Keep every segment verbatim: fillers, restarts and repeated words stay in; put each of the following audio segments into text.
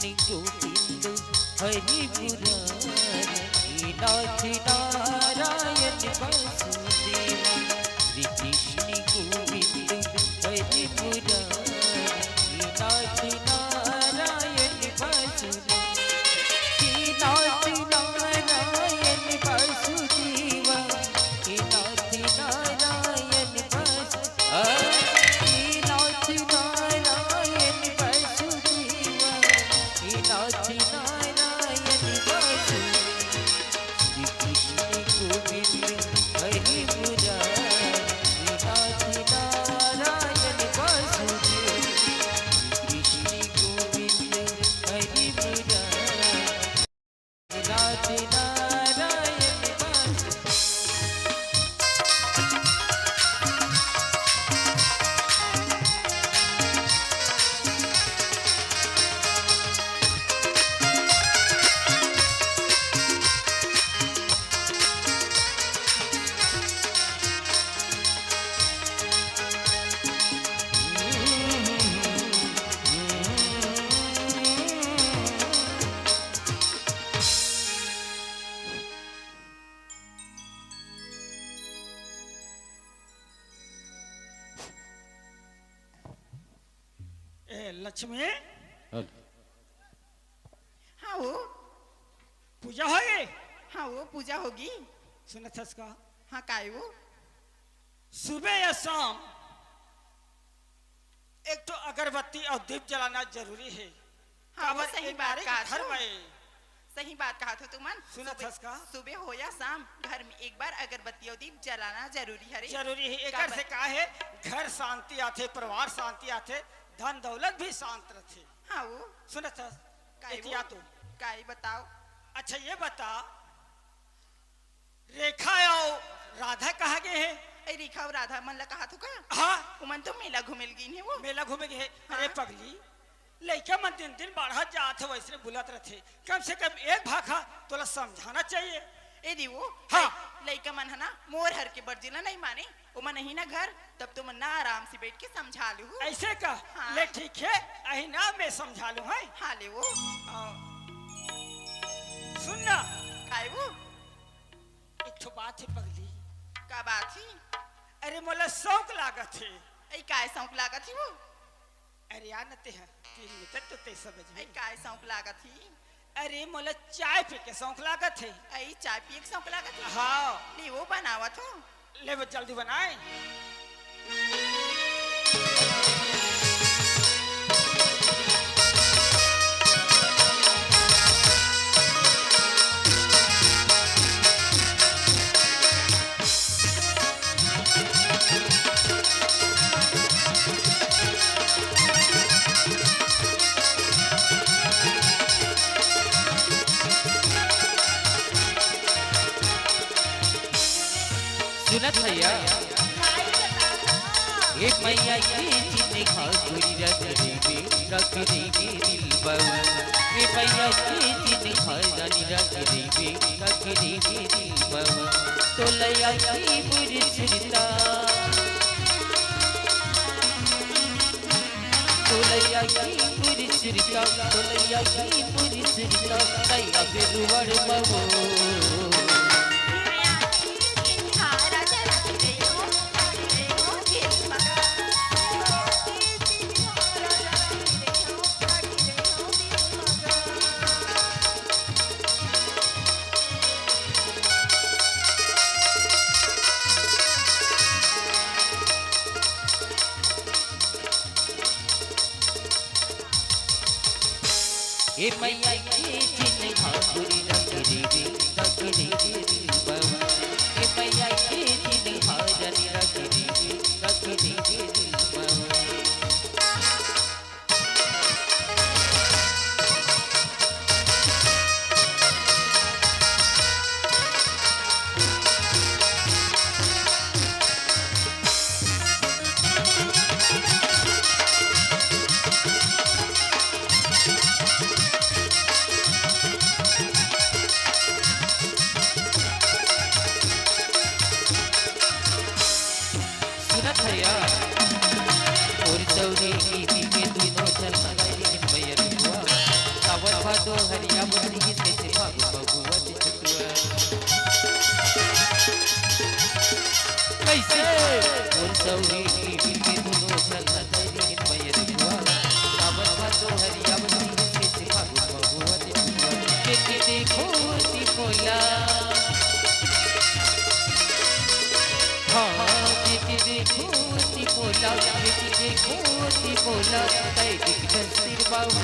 गोविंद हरि मुरारी, नाथ नारायण वासुदेव। श्री कृष्ण गोविंद हरि मुरारी, नाथ नारायण वासुदेव। श्री नाथ नारायण वासुदेव, श्री नाथ नारायण वासु-, आ, श्री नाथ नारायण वासुदेव, श्री नाथ नारायण वासुदेव। श्री कृष्ण गोविंद हरि मुरारी, श्री नाथ नारायण वासुदेव। श्री कृष्ण गोविंद हरि मुरारी, श्री नाथ नारायण वासुदेव। ए, लक्ष्मी। हट। हाँ वो। पूजा होगे? हाँ वो, पूजा होगे। सुनत हस का? हाँ, काय वो? सुबह या शाम एक ठो अगरबत्ती अउ दीप जलाना जरूरी हे। हाँ, वो काबर सही एक बात नारी के कहा घर तू। में। सही बात कहा तू तुमन। सुनत सुबह, हस का? सुबह हो या शाम, घर में एक बार अगरबत्ती अउ दीप जलाना जरूरी हरे। जरूरी हे। एकर काबर? से का हे, घर शांति आथे, परिवार शांति आथे, धन दौलत भी शांत रथे। हाँ वो। सुनत हस? काय वो? एतिया तो। काय बताओ? अच्छा ये बता, रेखा अउ राधा कहाँ गे हे? ए, रेखा अउ राधा मन ला कहा थू का? हाँ। उमन तो मेला घूमे ल गिन हे वो। मेला घूमे गे हे। अरे हाँ। पगली, लइका मन दिन दिन बाढ़त जात हे, वइसने बुलत रथे। कम से कम एक भाखा तोला समझाना चाहिए। ए दीवो, हाँ। लइ-, लइका मन ह ना मोर हर के बरजी ला नहीं माने। ओमन अही ना घर, तब तो मन ना आराम से बैठ के समझा लू। अइसे का? हाँ। ले ठीक हे, अही ना मैं समझा लू, हैं? हाँ ले वो। हाँ। सुन ना। काय वो? एक ठो बात हे पगली। का बात हे? अरे मोला शौक लागत हे। अई काय शौक लागत हे वो? अरे यार न ते ह, तीन मिनट तो ते समझ में। अई काय शौक लागत हे? अरे मोला चाय पी के शौक लागत हे। अई चाय पिए के शौक लागत हे? हाँ। ले वो बनावत हो। ले वो जल्दी बनाए। सुनत भैया, हे मैया के जिन घाघुरी रख देबे, रख देबे दिल बउआ। हे मैया के जिन घाघुरी रख देबे, रख देबे दिल बउआ। तोलैया की बुरी सुरता, तोलैया की बुरी सुरता, तोलैया की बुरी सुरता, कैया बेरुवड़ बबो। ए मैया के जिन घाघुरी रख देबे, रख देबे दिल बउआ। ए मैया के जिन घाघुरी रख देबे, रख देबे दिल बउआ। सुनत हया, और चौरी की पी के दुनो झन लगाई दिन भैया रुआ। सब हरिया बदरी कैसे भागो बबुआ के छुटुआ। कैसे? मोर सौरी के दुनो झन हरी मयर जुआ। सावन भादो हरिया बदरी कैसे भागो बबुआ के छुटुआ। देखी देखो ती बोला। हाँ, देखी देखो ती बोला, देखी देखो ती बोला, तै दिख सिर बाबू।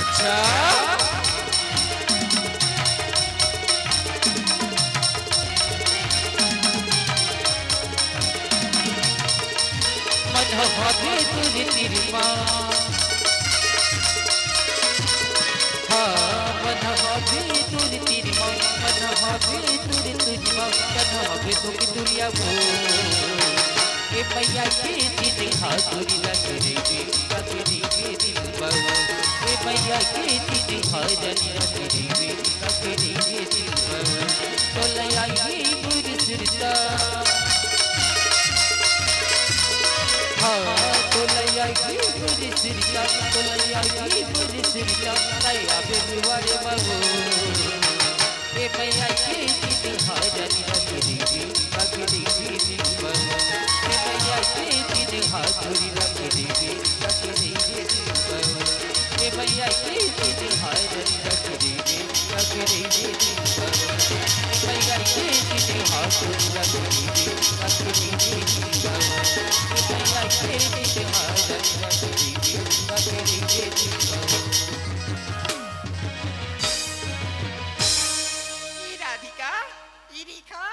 अच्छा। मन हवे तुर तिरमा। हाँ, मन हवे तुर तिरमा, मन हवे तुर तिरमा, मन हवे तुर दुरिया वो। ए मैया के चिन्हा तुरी लग रे गे, लग रे गे दिल बाबू। ए मैया के चिन्हा जन लग रे गे, लग रे गे दिल बाबू। तोला आई गुर सुरता। हाँ, तोला आई गुर सुरता, तोला आई गुर सुरता, तै आबे दुआरे बाबू। ए मैया के चिन्हा जन लग रे गे, लग रे गे दिल बाबू। ए मैया के चिन्हा तुरी लग रे गे, लग रे गे दिल बाबू। ए मैया के चिन्हा जन लग रे गे, लग रे गे दिल बाबू। ए मैया के चिन्हा तुरी लग रे गे, लग रे गे दिल बाबू। ए मैया के चिन्हा जन लग रे गे, लग रे गे दिल बाबू। ई राधिका, ई रेखा।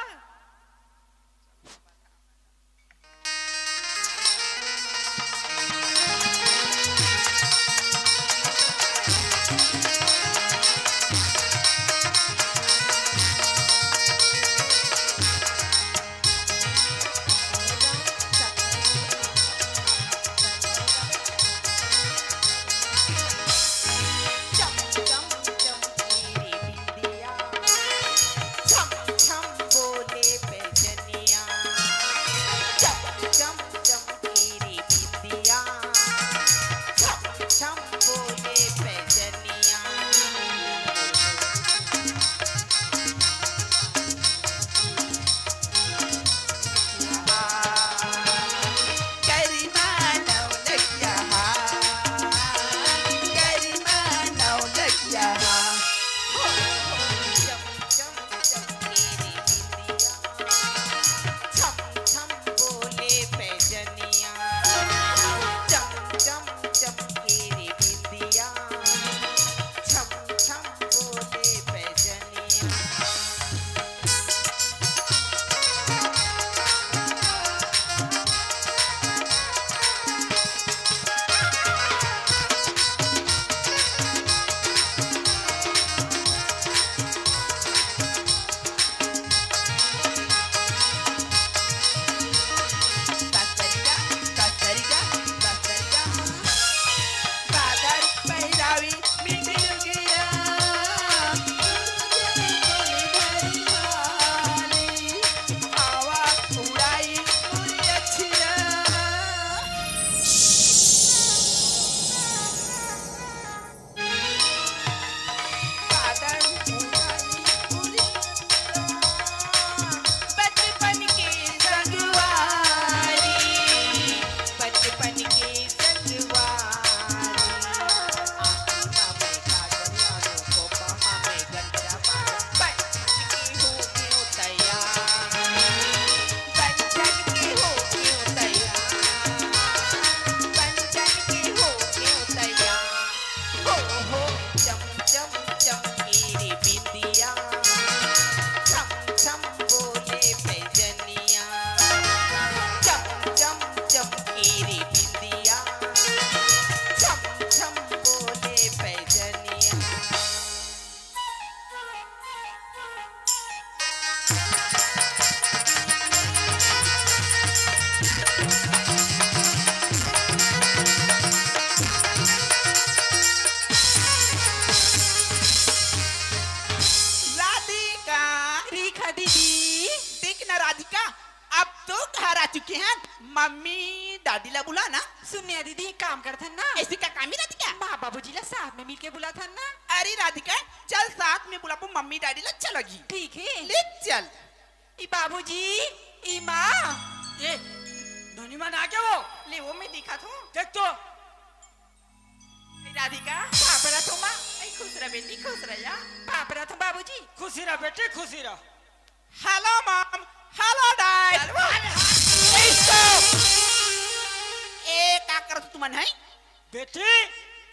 एक काम करथन ना। ऐसी का काम हे राधिका? माँ बाबूजी ला साथ में मिलके बुलाथन ना। अरे राधिका, चल साथ में बुलाबो मम्मी डैडी ला, अच्छा लगही। ठीक हे। ले चल। ई बाबूजी, ई माँ। ए, नोनी मन आगे वो। ले वो मैं दिखात हूँ। देख तो। ए राधिका। पाँव परत हूँ माँ। ए खुश रह बेटी, खुश रह या। पाँव परत हूँ बाबूजी। खुशी रह बेटी, खुशी रह। Hello mom, hello dad। Hello। ए, stop। ए, का करत तुमन है? बेटी,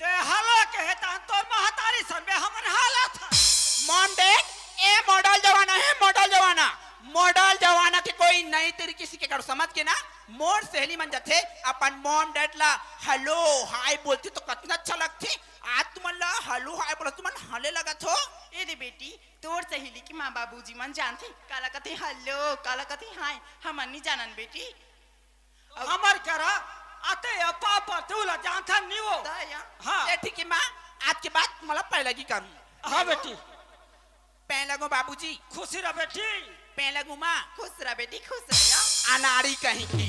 ते hello कहे तहन तोर महतारी सन में हमन हालत हन। Mom dad, ए model जमाना हे, model जमाना। Model जमाना के कोई नई तरीके से के करो समझ के ना। मोर सहेली मन जाथे, अपन mom dad ला hello, hi बोलथे तो कतना अच्छा लगथे। आज तुमन ला hello, hi बोलत तुमन हले लगत हो। ए दे बेटी, तोर सहेली के माँ बाबूजी मन जानथे, काला कथे hello, काला कथे hi, हमन नी जानन बेटी। हमर करा आते या पापा, तू ला जानथन नी वो। त या। हाँ। ए ठीक हे माँ, आज के बाद मोला पैलगी करूँ। हाँ बेटी। पैलगो बाबूजी। खुशी रह बेटी। पैलगो माँ। खुश रह बेटी, खुश रह या। अनाड़ी कहीं की।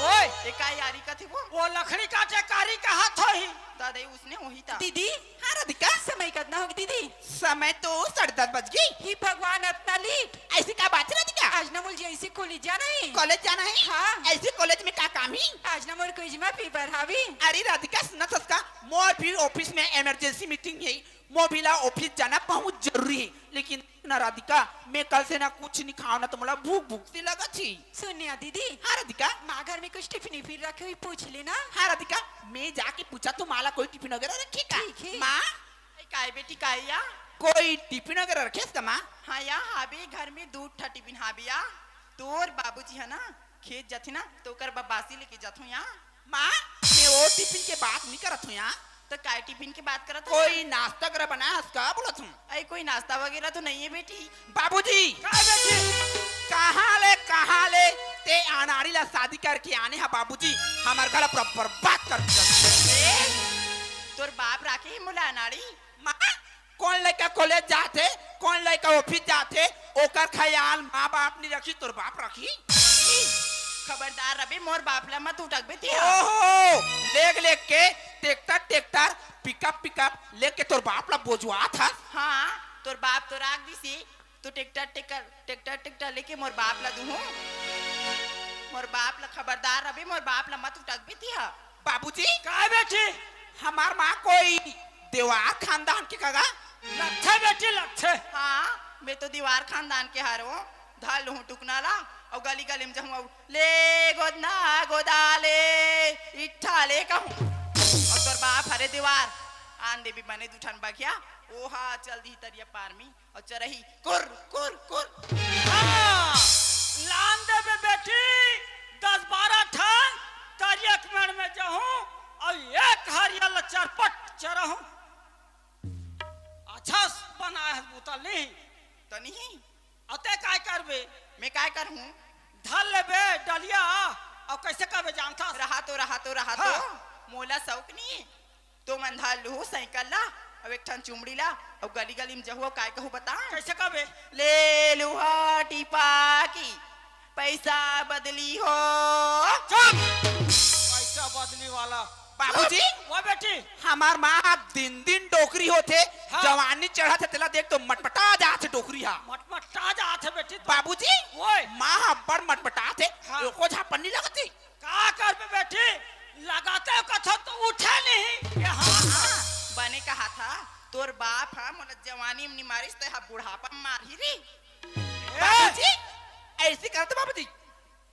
ओए। ए का यारी कथे वो? वो लकड़ी काटे कारी का हाथ होही। दादा, उसने वही था। दीदी। हाँ राधिका। समय कतना होगे दीदी? समय तो साढ़े दस बज गे। हे भगवान, अतना late। ऐसी का बात हे राधिका? आज ना मोला जैसे college जाना हे। College जाना हे? हाँ। ऐसे college में का काम हे? आज ना मोर college में paper हावे। अरे राधिका, सुनत हस का? मोर भी office में emergency meeting हे। मोर भी ला office जाना बहुत जरूरी हे। लेकिन ना राधिका, मैं कल से ना कुछ नहीं खाव ना, तो मोला भूख भूख से लगत हे। सुन ना दीदी। हाँ राधिका। माँ घर में कुछ tiffin विफिन रखे होही, पूछ लेना। हाँ राधिका, मैं जाके पूछा तो माँ ला कोई tiffin वगैरह रखे का? ठीक हे। माँ। ए, काय बेटी, काय या? कोई tiffin वगैरह रखेस का माँ? हाँ या, हाबे घर में दू ठा tiffin हाबे या। तोर बाबूजी हे ना, खेत जाथे ना, तो ओकर बर बासी लेके जाथों या। माँ, मैं वो tiffin के बात नहीं करत हूँ या। तो काय tiffin के बात करत हस? कोई नाश्ता वगैरह बनाए हस का बोलत हूँ। अरे, कोई नाश्ता वगैरह तो नहीं हे बेटी। बाबूजी। का बेटी? कहाँ ले, कहाँ ले ते अनाड़ी ला शादी करके आने हा बाबूजी, हमर घर पूरा बर्बाद कर दिया। ए, तोर बाप राखे हे मोला अनाड़ी? माँ, कोन लइका college जाथे, कोन लइका office जाथे, ओकर ख्याल माँ बाप नी रखही, तोर बाप रखही? खबरदार रबे, मोर बाप ला मत उटकबे तिहा। ओहो, लेग लेग के tractor tractor, pickup pickup लेके तोर बाप ला बोजवात हस। हाँ, तोर बाप तो राख दिसे, तो tractor tractor, tractor tractor लेके मोर बाप ला दूहूँ। मोर बाप ला खबरदार रबे, मोर बाप ला मत उटकबे तिहा। बाबूजी। का बेटी? हमार माँ कोई देवार खानदान के कगा? लगथे बेटी, लगथे। हाँ, मैं तो देवार खानदान के हरों। धर लूहूँ टुकना ला, अउ गली गली में जाहूँ, अउ ले गोदना गोदाले, इट्ठा ले कहूँ। अउ तोर बाप हरे देवार, आन देबे बने दू ठन बघिया, ओहा चल दिही तरिया पार में। अउ चरही कुर, कुर, कुर। हाँ, लान देबे बेटी, दस बारह ठन तरिया के मेड़ में जाहूँ, अउ एक हरिया ल चरपट चरहूँ। अच्छा बनाए हस बूता नहीं। त नहीं। अते काय करबे? मैं काय करहूँ? धर लेबे डलिया, अउ कैसे करबे जानथस? रहा तो, रहा तो, रहा तो। हाँ। मोला शौक नहीं। तो मन धर लूहू साइकिल ला, अउ एक ठन चुमड़ी ला, अउ गली गली में जहू, अउ काय कहू बता? कैसे कहबे? ले लूहा टिपा की पैसा बदली हो। चुप! पैसा बदली वाला। बाबूजी, वो बेटी। हमार माँ दिन दिन डोकरी होथे, हाँ। जवानी चढ़त हे, तेला देख तो मटमटा जात हे डोकरी हा। मटमटा जात हे बेटी तो। बाबूजी, ओए। माँ हा बड़ मटमटात हे, हाँ। एको झापन नहीं लगत हे। का करबे बेटी, लगाते कथो तो उठे नहीं। ये हाँ, हाँ, बने कहा था, तोर बाप हा मोला जवानी में नहीं मारिस, ते हा बुढ़ापा में मारही रे। ए! बाबूजी, ऐसी करत बाबूजी,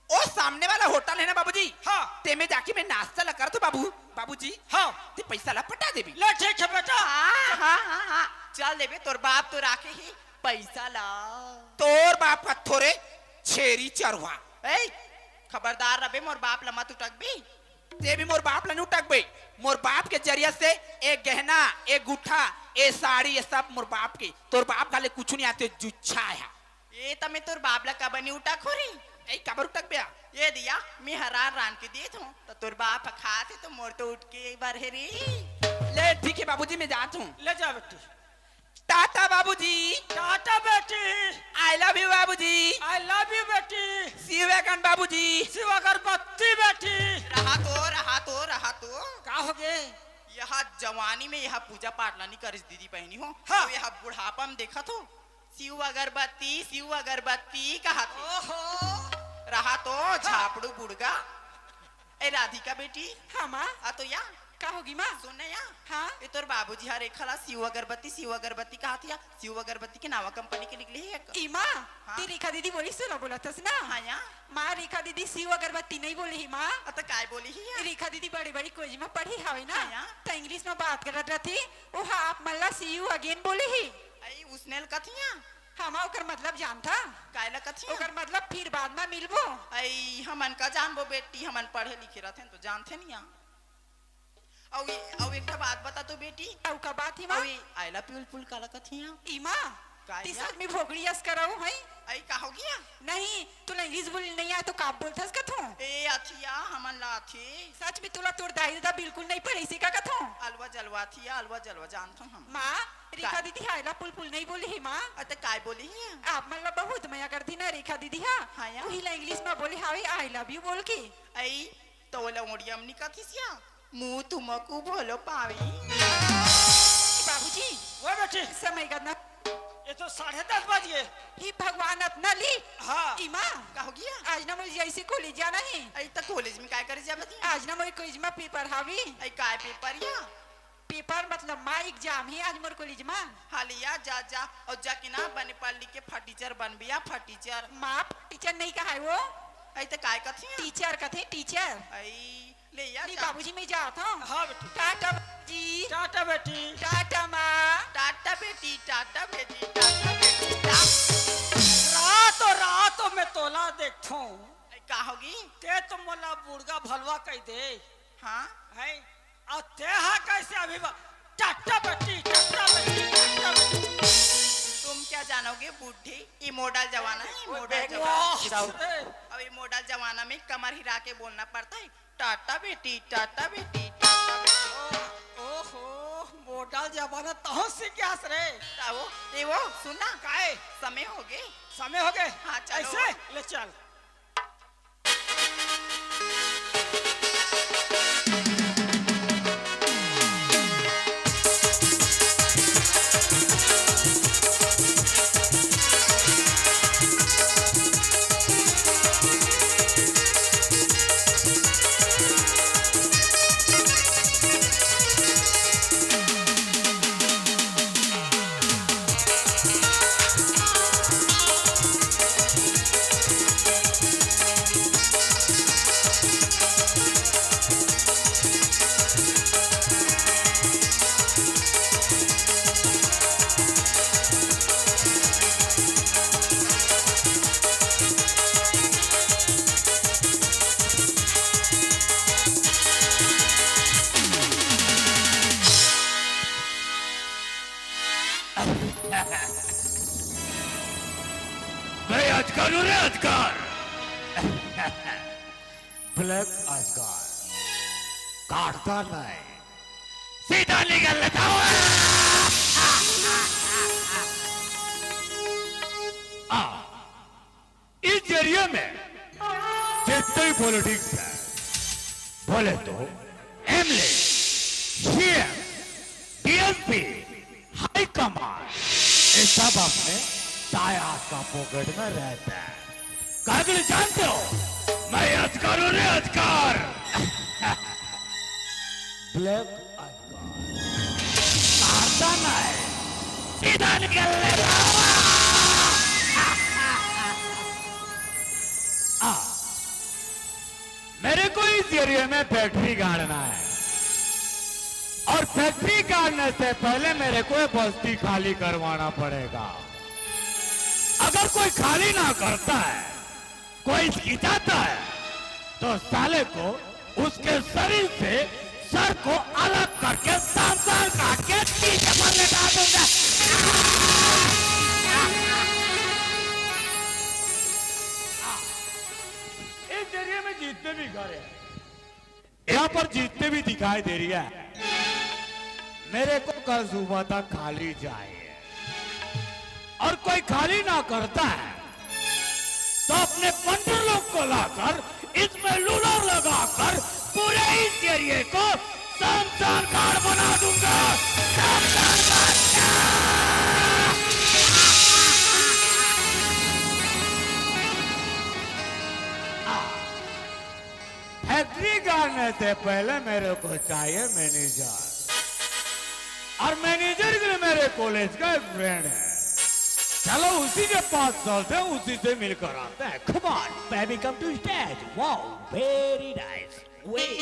ओ सामने वाला होटल है ना बाबूजी, हाँ। तेमे जाके मैं नाश्ता ला करत बाबू, बाबूजी, हाँ। ते पैसा ला पटा देबी। ले ठीक है बेटा। हाँ, हाँ, हाँ, हाँ, चल देबे, तोर बाप तो राखे ही पैसा ला। तोर बाप का थोरे छेरी चरवा। ए, खबरदार रबे, मोर बाप ला मत उटकबी। ते भी मोर बाप ला नहीं उटकबे। मोर बाप के जरिया से ए गहना, ए गुठा, ए साड़ी, ये सब मोर बाप के। तोर बाप घले कुछ नहीं आते, जुच्छा है। ए, त मैं तोर बाप ला काबर नहीं उटकहूँ रे? ए, काबर उटकबे आ? ए दिया, मैं हरान रान के देत हूँ, त तोर बाप ह खात हे, त मोर तो उठ के बर हे रे। ले, ठीक है बाबूजी, मैं जात हूँ। ले जा बेटी। टाटा बाबूजी। टाटा बेटी। I love you बाबूजी। I love you बेटी। See you again बाबूजी। शिव अगरबत्ती बेटी। रहा तो, रहा तो, रहा तो। का हो गे? यह जवानी में यह पूजा पाठ ला नहीं करिस दीदी बहनी हो। हाँ। तो यह बुढ़ापा में देखत हो, शिव अगरबत्ती, शिव अगरबत्ती कहत हे। ओहो। रहा तो झापड़ू बुड़गा। ए राधिका बेटी। हाँ माँ। आ तो या। का होगी माँ? सुन ना या। हाँ। ए तोर बाबूजी हा रेखा ला शिव अगरबत्ती, शिव अगरबत्ती कहत हे या। शिव अगरबत्ती के नावा कंपनी के निकले हे एक। ई माँ, हाँ। ते रेखा दीदी बोलिस ला बोलत हस ना? हाँ या। माँ, रेखा दीदी शिव अगरबत्ती नहीं बोले ही माँ। आ तो काय बोले ही या? रेखा दीदी बड़े बड़े कॉलेज में पढ़ी हवे ना। हाँ या। त English में बात करत रथे, ओहा आप मन ला see you again बोले ही। अई उसने ल कथिया। हाँ माँ, ओकर मतलब जानथा? काय ला कथिया? ओकर मतलब फिर बाद में मिलबो। अई हमन का जानबो बेटी, हमन पढ़े लिखे रहथन तो जानथे नहीं आ। अउ ये, अउ एक ठा बात बता तो बेटी। अउ का बात ही माँ? अउ ये I love you पुल काला कथिया? ई माँ, काय ती या? सच में भोगड़ी अस करऊ है? अई का हो गया? नहीं, तोला English बोले नहीं आए तो का बोलथस कथो? ए अथिया, हमन ला आथे। सच में तोला तोर दाई ददा बिल्कुल नहीं पढ़े से का कथो? अलवा जलवा थिया, अलवा जलवा जानथो हम। माँ, रेखा काय? दीदी हा I love पुल पुल नहीं बोले ही माँ। अ, त काय बोले ही? आप मन ला बहुत मया करथी ना रेखा दीदी हा। हाँ या। उही ला English में बोले हावे I love you बोल के। अई, तो ओला ओड़िया में निकथिस या? मुँह तुमकू भलो पावी। बाबूजी। वो बेटी। समय कतना? ये तो साढ़े दस बज गए। हे भगवान, अतना late। हाँ। ई माँ। का हो गया? आज ना मुझे जैसे कॉलेज जाना है। अई त कॉलेज में काय करे जाबे ती? आज ना मुझे कॉलेज में पेपर हावी। अई काय पेपर या? पेपर मतलब माँ exam ही आज मोर कॉलेज में। हालिया जा जा अउ जाके ना बने पढ़ लिख के फटीचर बनबिया फटीचर। माँ फटीचर नहीं कहाय वो। अई त काय कथिया? टीचर कथे टीचर। अई ले या नहीं जा। बाबूजी मैं जात हूँ। हाँ बेटी। टाटा बाबूजी। टाटा बेटी। टाटा माँ। टाटा बेटी, टाटा बेटी, टाटा बेटी, टाटा। रात रात में तोला देखथो। अई का होगी? ते तो मोला बुड़गा भलवा कह दे। हाँ। है। अउ तेहा कैसे अभी बा-, टट्टा बट्टी, टट्टा बट्टी, टट्टा बट्टी। तुम क्या जानोगे बूढ़ी, ये model जमाना है, ये model जमाना। वाह रे। अब ये model जमाना में कमर हिला के बोलना पड़ता है, टाटा बेटी, टाटा बेटी, टाटा बेटी। ओ-, ओहो, model जमाना तहु सीख गया रे। का वो, ये वो, सुन ना। काहे? समय हो गए। समय हो गए? हाँ, चलो। ऐसे? ले चल। मैं अजगर हूँ रे, अजगर। Black अजगर। काटता नहीं, सीधा निगल लेता हूँ। आ, इस जरिए में जितने भी politics है, बोले तो MLA, CM, DSP, high command, ये सब अपने ताया का pocket में रहता है। कागल जानते हो, मैं अजगर हूँ रे, अजगर। Black अजगर। काटता नहीं, सीधा निकल ले बाबा। आ, मेरे को इस एरिया में फैक्ट्री गाड़ना है और फैक्ट्री गाड़ने से पहले मेरे को ये बस्ती खाली करवाना पड़ेगा। अगर कोई खाली ना करता है, कोई हिचकिचाता है तो साले को उसके शरीर से सर को अलग करके सांस काट के नीचे पर लेटा दूंगा। इस एरिया में जितने भी घर हैं, यहाँ पर जितने भी दिखाई दे रही है, मेरे को कल सुबह तक खाली चाहिए। और कोई खाली ना करता है, तो अपने पंटर लोग को लाकर इसमें लूलर लगाकर पूरे इस एरिया को शमशान घाट बना दूंगा। शमशान घाट। फैक्ट्री करने से पहले मेरे को चाहिए मैनेजर, और मैनेजर भी मेरे कॉलेज का एक फ्रेंड है। चलो उसी के पास चलते हैं, उसी से मिलकर आते हैं। Come on, baby, come to stage. Wow, very nice. Wait.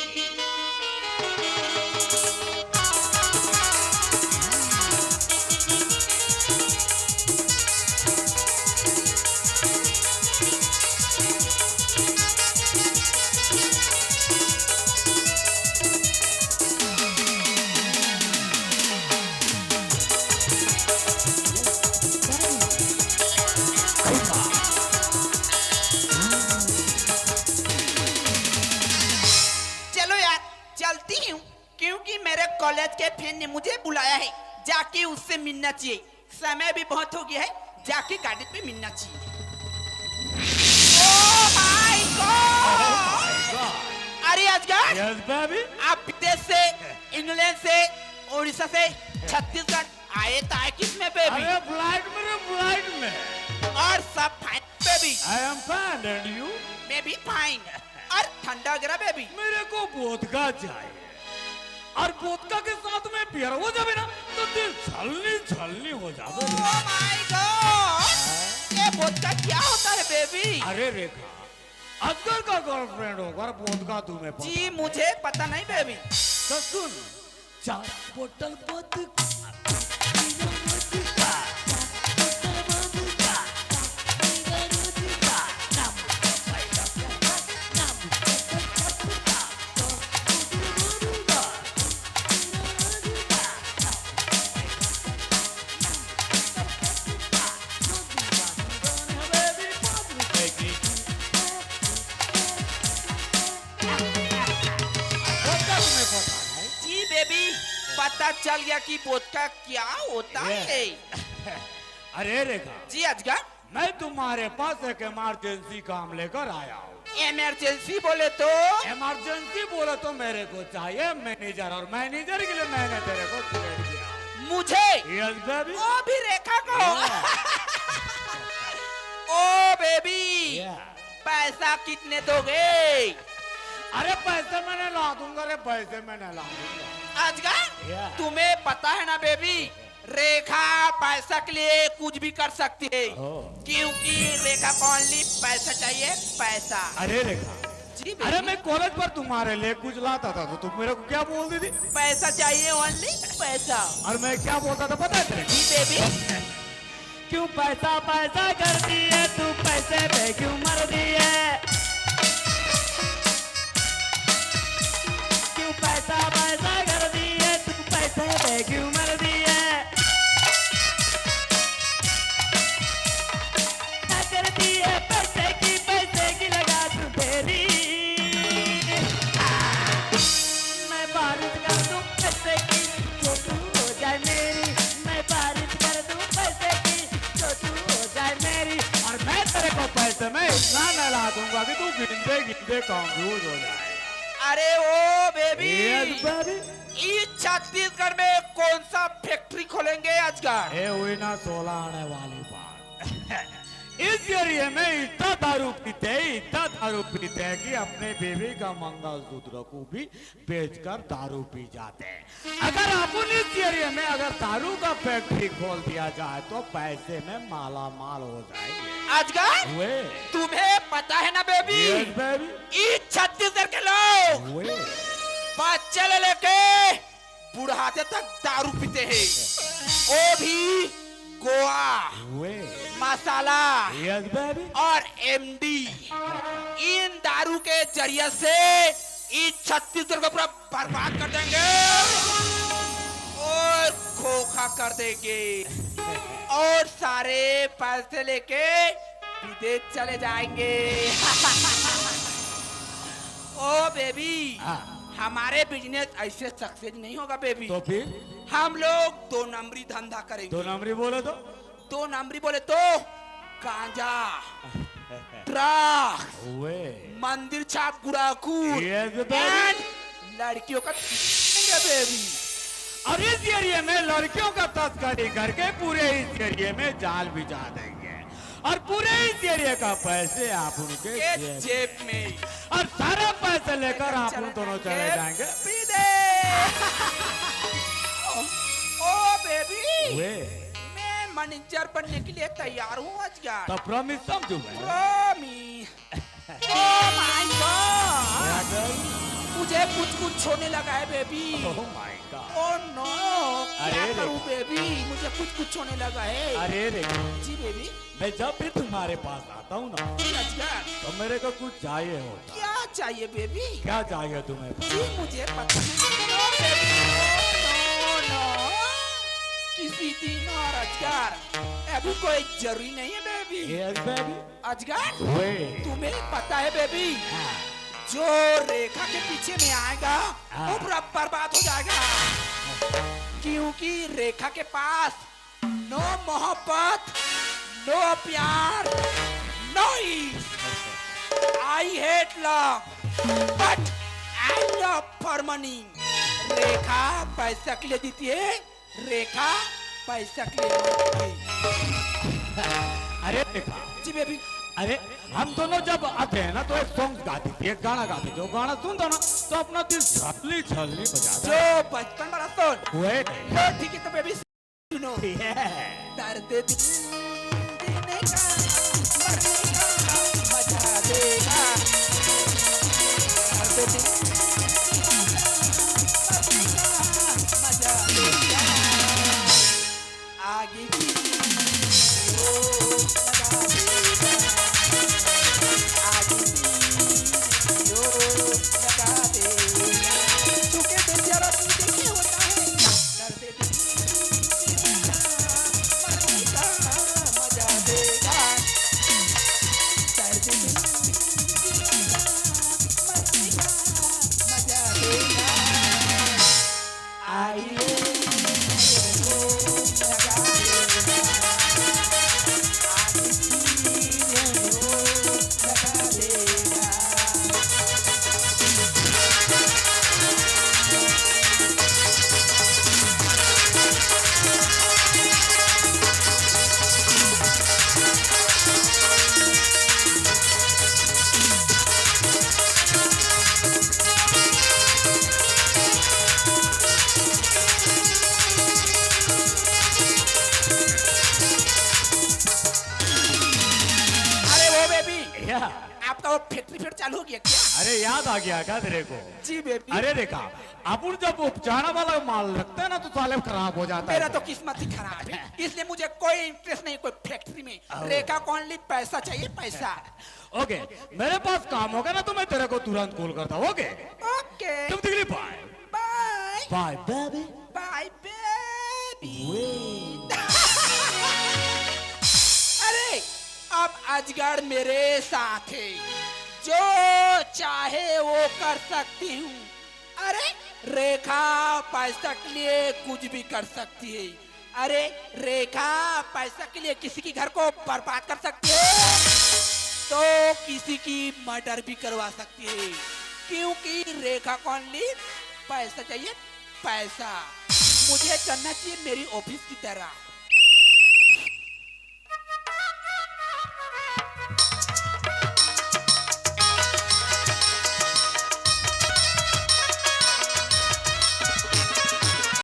चलो यार, चलती हूँ, क्योंकि मेरे कॉलेज के फ्रेंड ने मुझे बुलाया है, जाके उससे मिलना चाहिए। समय भी बहुत हो गया है, जाके गार्डन पे मिलना चाहिए। Oh my God! अरे अजगर, यस बेबी। आप विदेश से, इंग्लैंड से, उड़ीसा से, छत्तीसगढ़ आए तो आए किस में बेबी? अरे फ्लाइट में रे, फ्लाइट में। और सब fine baby? I am fine, and you? मैं भी फाइन। और ठंडा वगैरह बेबी? मेरे को वोदका चाहिए। और वोदका के साथ में बियर हो जावे ना, तो दिल छलनी छलनी हो जावे। Oh my God! ये वोदका क्या होता है बेबी? अरे रेखा, अजगर का गर्लफ्रेंड होगा और वोदका तुम्हें पता जी, नहीं। मुझे पता नहीं बेबी। तो सुन, चार बोतल वोदका, तीन वोदका, चार बोतल वोदका, तीन वोदका, नाम जी बेबी, पता चल गया कि वोदका क्या होता ये। है। अरे रेखा, जी अजगर, मैं तुम्हारे पास एक इमरजेंसी काम लेकर आया हूँ। इमरजेंसी बोले तो? इमरजेंसी बोले तो मेरे को चाहिए मैनेजर, और मैनेजर के लिए मैंने तेरे को सिलेक्ट किया। मुझे? Yes baby. वो भी रेखा को? Yeah. ओ बेबी, yeah. पैसा कितने दोगे? अरे पैसे मैंने ला दूंगा रे, पैसे मैंने ला दूंगा। अजगर, yeah. तुम्हें पता है ना बेबी, रेखा पैसा के लिए कुछ भी कर सकती है, ओह। क्योंकि रेखा को only पैसा चाहिए, पैसा। अरे रेखा, जी बेबी। अरे मैं कॉलेज पर तुम्हारे लिए कुछ लाता था तो तुम मेरे को क्या बोलती थी? पैसा चाहिए, only पैसा। और मैं क्या बोलता था पता है तेरे? जी बेबी। क्यों पैसा पैसा करती है तू, पैसे पे क्यों मरती है? क्यों पैसा पैसा करती है तू, पैसे पे क्यों मरती है? क्या करती है पैसे की, पैसे की लगा तू तेरी। मैं बारिश कर दूं पैसे की, जो तू हो जाए मेरी। मैं बारिश कर दूं पैसे की, जो तू हो जाए मेरी। और मैं तेरे को पैसे में इतना नहला दूंगा कि तू गिनते गिनते कंफ्यूज हो जाएगा। अरे ओ बेबी, यस बेबी। इस छत्तीसगढ़ में कौन सा फैक्ट्री खोलेंगे अजगर? ये हुई ना सोलह आने वाली बात। इस एरिया में इतना दारू पीते हैं, इतना दारू पीते हैं कि अपने बीवी का मंगलसूत्र को भी बेचकर दारू पी जाते हैं। अगर अपन इस एरिया में अगर दारू का फैक्ट्री खोल दिया जाए तो पैसे में माला माल हो जाएंगे। अजगर, वे। तुम्हें पता है ना बेबी, यस बेबी। इस छत्तीसगढ़ के लोग वे। बच्चे ले लेके बुढ़ाते तक दारू पीते हैं, वो भी गोवा, वे। मसाला, यस बेबी। और एमडी। इन दारू के जरिए से इस छत्तीसगढ़ को पूरा बर्बाद कर देंगे और खोखा कर देंगे और सारे पैसे लेके विदेश चले जाएंगे। ओ बेबी, हाँ। हमारे बिजनेस ऐसे सक्सेस नहीं होगा बेबी। तो फिर? हम लोग दो नंबरी धंधा करेंगे। दो नंबरी बोलो तो? दो नंबरी बोले तो गांजा, ड्रग्स, ओए। मंदिर छाप गुड़ाकू Yes, baby. एंड लड़कियों का बेबी। और इस एरिया में लड़कियों का तस्करी करके पूरे इस एरिया में जाल बिछा देंगे और पूरे इस एरिया का पैसे आप उनके के जेब जेब में। और सारा पैसे लेकर आप उन दोनों चले जाएंगे। पी दे। ओ बेबी, वे। मैं मैनेजर बनने के लिए तैयार हूँ आज यार। तो प्रॉमिस समझू मैं। प्रॉमिस। ओ माय गॉड, मुझे कुछ कुछ होने लगा है baby. Oh my God. Oh no, अरे क्या रे। करूँ बेबी, मुझे कुछ कुछ होने लगा है। अरे रे। जी बेबी। मैं जब भी तुम्हारे पास आता हूँ ना, अच्छा। तो मेरे को कुछ चाहिए होता। क्या चाहिए बेबी? क्या चाहिए तुम्हें? जी मुझे पता नहीं। नो बेबी, नो, नो, नो। किसी दिन और अजगर, अभी कोई जरूरी नहीं है बेबी। Yes, baby. अजगर, वे। तुम्हें पता है बेबी, हाँ। जो रेखा के पीछे में आएगा, हाँ। वो पूरा बर्बाद हो जाएगा, क्योंकि रेखा के पास no मोहब्बत, no प्यार, no इश्क। I hate love, but I love for money। रेखा पैसा के लिए जीती है, रेखा पैसा के लिए जीती है। अरे रेखा। जी बेबी। अरे, हम दोनों जब आते हैं ना तो एक सॉन्ग गाती थी, एक गाना गाती थी। वो गाना सुनता ना तो अपना दिल छलनी छलनी बजाता। जो बचपन वाला सॉन्ग। वे। तो ठीक है तो बेबी सुनो। Yeah. दर्द दिल देने का, मरने का मजा देगा। दर्द दिल देने का, मरने का मजा देगा। आगे की ओर लगा देगा। आगे की ओर लगा देगा। छू के देख जरा, तू देखे होता है। दर्द अरे वो बेबी, या। आपका वो फैक्ट्री फिर चालू हो गया क्या? अरे याद आ गया क्या तेरे को? जी बेबी। अरे देखा, अपन जब उपचारा वाला माल रखते हैं ना तो साले खराब हो जाता है। मेरा तो किस्मत ही खराब है, इसलिए मुझे कोई इंटरेस्ट नहीं कोई फैक्ट्री में। रेखा को only पैसा चाहिए, पैसा। ओके, मेरे पास काम होगा ना तो मैं तेरे को तुरंत कॉल करता हूँ। ओके। ओके। तुम दिखली बाय। बाय। बाय बेबी। बाय बेबी। अरे, अब अजगर मेरे साथ है, जो चाहे वो कर सकती हूँ। अरे, रेखा पैसा के लिए कुछ भी कर सकती है। अरे, रेखा पैसा के लिए किसी की घर को बर्बाद कर सकती है, तो किसी की मर्डर भी करवा सकती है, क्योंकि रेखा को only पैसा चाहिए, पैसा। मुझे चलना चाहिए मेरी ऑफिस की तरह।